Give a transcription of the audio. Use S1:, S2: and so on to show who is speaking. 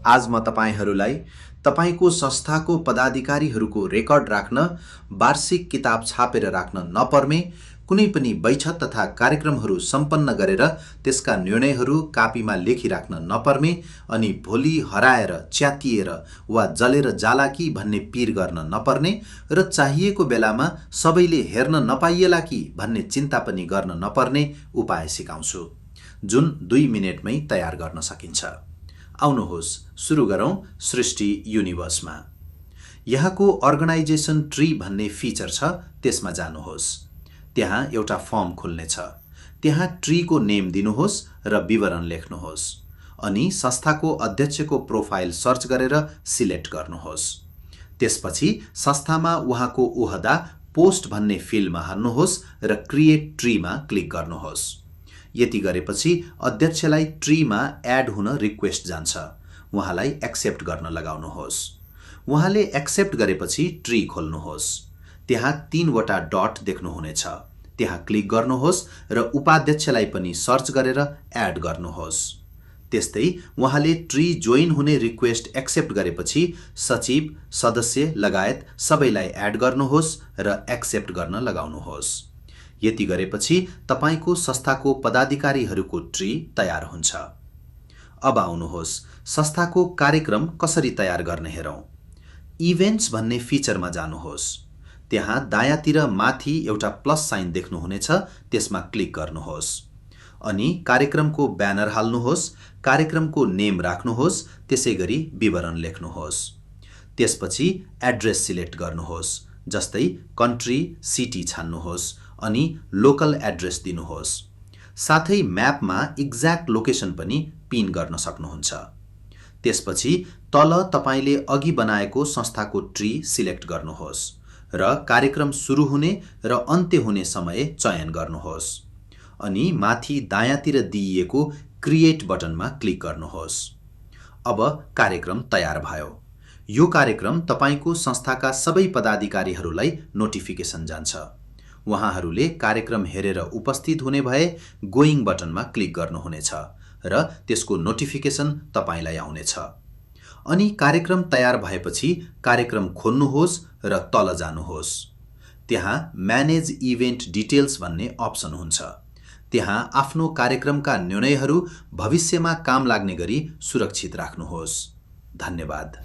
S1: आज म तपाईहरूलाई तपाईको संस्थाको पदाधिकारीहरूको रेकर्ड राख्न वार्षिक किताब छापेर राख्न नपर्ने, कुनै पनि बैठक तथा कार्यक्रमहरू सम्पन्न गरेर त्यसका निर्णयहरू कापीमा लेखिराख्न नपर्ने अनि भोलि हराएर च्यातिएर वा जलेर जाला कि भन्ने पीर गर्न नपर्ने र चाहिएको बेलामा सबैले हेर्न नपाइएला कि भन्ने चिन्ता पनि गर्न नपर्ने उपाय सिकाउँछु, जुन 2 मिनेटमै तयार गर्न सकिन्छ। आउनुहोस् सुरु गरौँ सृष्टि युनिभर्समा। यहाँको अर्गनाइजेसन ट्री भन्ने फिचर छ, त्यसमा जानुहोस्। त्यहाँ एउटा फर्म खुल्नेछ। त्यहाँ ट्रीको नेम दिनुहोस् र विवरण लेख्नुहोस् अनि संस्थाको अध्यक्षको प्रोफाइल सर्च गरेर सिलेक्ट गर्नुहोस्। त्यसपछि संस्थामा उहाँको ओहदा पोस्ट भन्ने फिल्डमा हाल्नुहोस् र क्रिएट ट्रीमा क्लिक गर्नुहोस्। यति गरेपछि अध्यक्षलाई ट्रीमा एड हुन रिक्वेस्ट जान्छ। उहाँलाई एक्सेप्ट गर्न लगाउनुहोस्। उहाँले एक्सेप्ट गरेपछि ट्री खोल्नुहोस्। त्यहाँ 3 वटा डट देख्नुहुनेछ। त्यहाँ क्लिक गर्नुहोस् र उपाध्यक्षलाई पनि सर्च गरेर एड गर्नुहोस्। त्यस्तै उहाँले ट्री जोइन हुने रिक्वेस्ट एक्सेप्ट गरेपछि सचिव, सदस्य लगायत सबैलाई एड गर्नुहोस् र एक्सेप्ट गर्न लगाउनुहोस्। यति गरेपछि तपाईको संस्थाको पदाधिकारीहरूको ट्री तयार हुन्छ। अब आउनुहोस् संस्थाको कार्यक्रम कसरी तयार गर्ने हेरौँ। इभेन्ट्स भन्ने फिचरमा जानुहोस्। त्यहाँ दायाँतिर माथि एउटा प्लस साइन देख्नुहुनेछ, त्यसमा क्लिक गर्नुहोस् अनि कार्यक्रमको ब्यानर हाल्नुहोस्, कार्यक्रमको नेम राख्नुहोस्, त्यसैगरी विवरण लेख्नुहोस्। त्यसपछि एड्रेस सिलेक्ट गर्नुहोस्, जस्तै कन्ट्री, सिटी छान्नुहोस् अनि लोकल एड्रेस दिनुहोस्। साथै म्यापमा एक्ज्याक्ट लोकेसन पनि पिन गर्न सक्नुहुन्छ। त्यसपछि तल तपाईले अघि बनाएको संस्थाको ट्री सिलेक्ट गर्नुहोस् र कार्यक्रम सुरु हुने र अन्त्य हुने समय चयन गर्नुहोस् अनि माथि दायाँतिर दिइएको क्रिएट बटनमा क्लिक गर्नुहोस्। अब कार्यक्रम तयार भयो। यो कार्यक्रम तपाईको संस्थाका सबै पदाधिकारीहरूलाई नोटिफिकेसन जान्छ। उहाँहरूले कार्यक्रम हेरेर उपस्थित हुने भए गोइङ बटनमा क्लिक गर्नुहुनेछ र त्यसको नोटिफिकेसन तपाईलाई आउनेछ। अनि कार्यक्रम तयार भएपछि कार्यक्रम खोल्नुहोस् र तल जानुहोस्। त्यहाँ म्यानेज इभेन्ट डिटेल्स भन्ने अप्सन हुन्छ। त्यहाँ आफ्नो कार्यक्रमका निर्णयहरू भविष्यमा काम लाग्ने गरी सुरक्षित राख्नुहोस्। धन्यवाद।